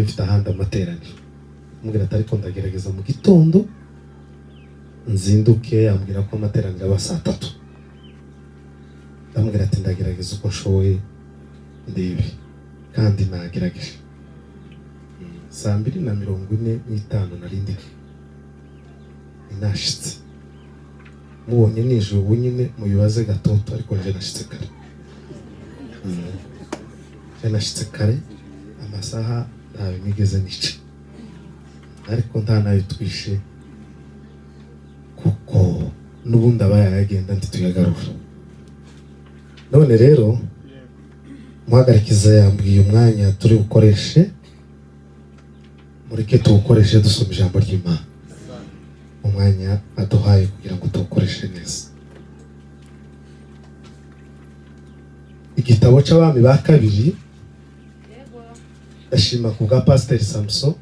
Mfite ahandi amateraniro, ambwira ati: "Ariko ndagerageza mu gitondo nzinduke." Ambwira ko amateraniro aba saa 3. Ndamubwira ati: "Ndagerageza uko nshoboye ndebe." Kandi nagerageje. Saa 2:45 nari ndi nashitse. Mubonye nijoro ubu nyine mubibaze gatoto, ariko nje nashitse kare. Nje nashitse kare, amasaha ntayo nigeze nica, ariko nta nayo twishe, kuko n'ubundi aba yayagenda ntituyagarura. None rero muhagarikiza yambwiye umwanya turi bukoreshe, mureke tuwukoreshe dusoma ijambo ry'Imana, umwanya aduhaye kugira ngo tuwukoreshe neza. Igitabo cy'Abami ba Kabiri. Ndashima ku bwa Pasiteri Samson.